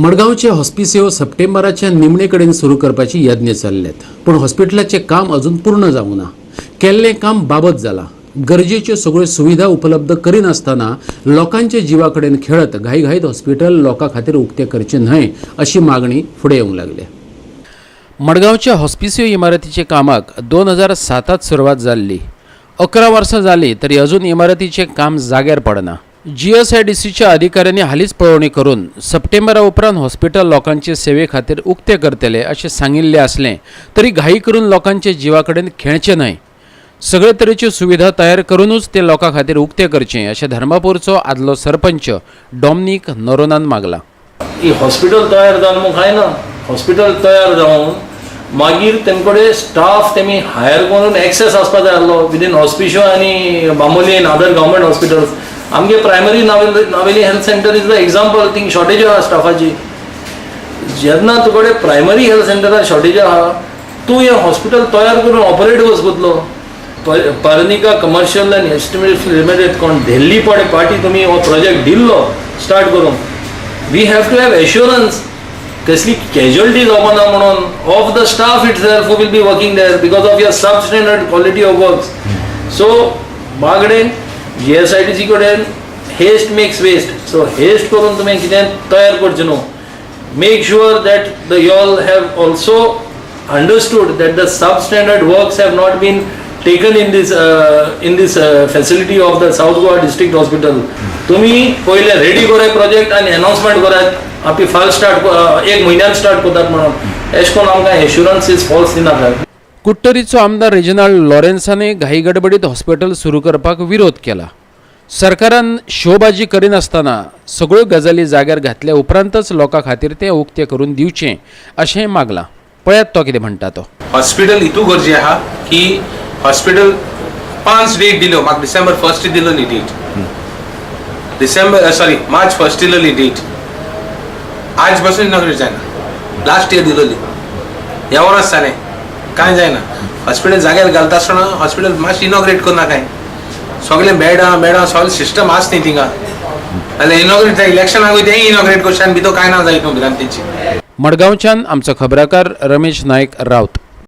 मडगांवचे हॉस्पिसियो सप्टेंबराच्या निमणे कडेन सुरू करपाची यत्न चल्ल्यात, पूण हॉस्पिटलाचें काम अजून पूर्ण जावंक ना. केल्लें काम बाबत जालां. गरजेच्यो सगळ्यो सुविधा उपलब्ध करिनासतना लोकांच्या जिवा कडेन खेळत घाईघाईत हॉस्पिटल लोकां खातीर उक्तें करचें न्हय अशी मागणी फुडें येवंक लागल्या. मडगांवच्या हॉस्पिसियो इमारतीच्या कामाक 2007त सुरवात जाल्ली. 11 वर्सां जालीं तरी अजून इमारतीचें काम जाग्यार पडना. जीएसआयडीसीच्या अधिकाऱ्यांनी हालींच पळोवणी करून सप्टेंबरा उपरांत हॉस्पिटल लोकांचे सेवे खातीर उक्तें करतले अशें सांगिल्लें आसलें तरी घाई करून लोकांच्या जिवा कडेन खेळचें न्हय, सगळे तरेच्यो सुविधा तयार करूनच ते लोकां खातीर उक्तें करचें अशें धर्मापूरचो आदलो सरपंच डॉमनीक नोरोनान मागलां. ही हॉस्पिटल तयार जावन मग कांय ना. हॉस्पिटल तयार जावन मागीर तेमकडे स्टाफ तेमी हायर करून एक्सेस आसपा जाय आसलो विदीन हॉस्पिशियो आनी बांबोली आनी अदर गव्हर्मेंट हॉस्पिटल्स. आमगे primary Navelim health centre is the example. Thing shortage आहा स्टाफाची. जेन्ना तुकडे प्रायमरी हेल्थ सेंटरार शॉर्टेज आहा, तूं हें हॉस्पिटल तयार करून ऑपरेट कसो करतलो? पारनिका कमर्शियल आनी एस्टिमेट लिमिटेड कोण धेल्ली पडे पार्टी तुमी हो प्रोजेक्ट दिल्लो स्टार्ट करूंक, we have to have assurance कसली कॅज्युअलिटी जावपा ना म्हणून of the staff itself who will be working there because of your sub standard quality of works. So बागडेन जीएसआयडीसी कडेन haste makes waste, so haste करून तुमी कितें तयार करचें न्हू. Make sure that the you all have also understood that the substandard works have not been taken in this facility of the South Goa District Hospital. तुम्ही पयले ready कराय project आनी अनाउन्समेंट करात, आपली फाल स्टार्ट एक म्हयन्यान स्टार्ट करतात म्हणून. एशें करून आमकां एश्युरन्सीस फॉल्स दिनाका. कुडटरीचो आमदार रेजिनाल्ड लॉरेन्साने घाई गडबडीत हॉस्पिटल सुरू करपाक विरोध केला. सरकारान शोबाजी करिनासतना सगळ्यो गजाली जाग्यार घातल्या उपरांतच लोकां खातीर तें उक्तें करून दिवचें अशें मागलां. पळयात तो कितें म्हणटा तो. हॉस्पिटल हितू गरजे आहा की हॉस्पिटल पांच डेट दिल्यो म्हाका. डिसेंबर फर्स्ट दिलोली डेट, डिसेंबर, सॉरी, मार्च फर्स्ट दिलोली डेट. आज पासून इनॉग्रेट जायना. लास्ट इयर दिलोली, ह्या वर्स जालें, कांय जायना. हॉस्पिटल जाग्यार घालता आसतना हॉस्पिटल मातशें इनॉग्रेट करना कांय. सगळे बेडां बेडां सगळें सिस्टम आस न्ही थिंगा, जाल्यार इनॉग्रेट जाय. इलेक्शनाक वयता तेंय इनॉग्रेट करचें आनी भितर कांय ना जायत न्हू भिरांतीची. मडगांवच्यान आमचो खबराकार रमेश नायक राऊत.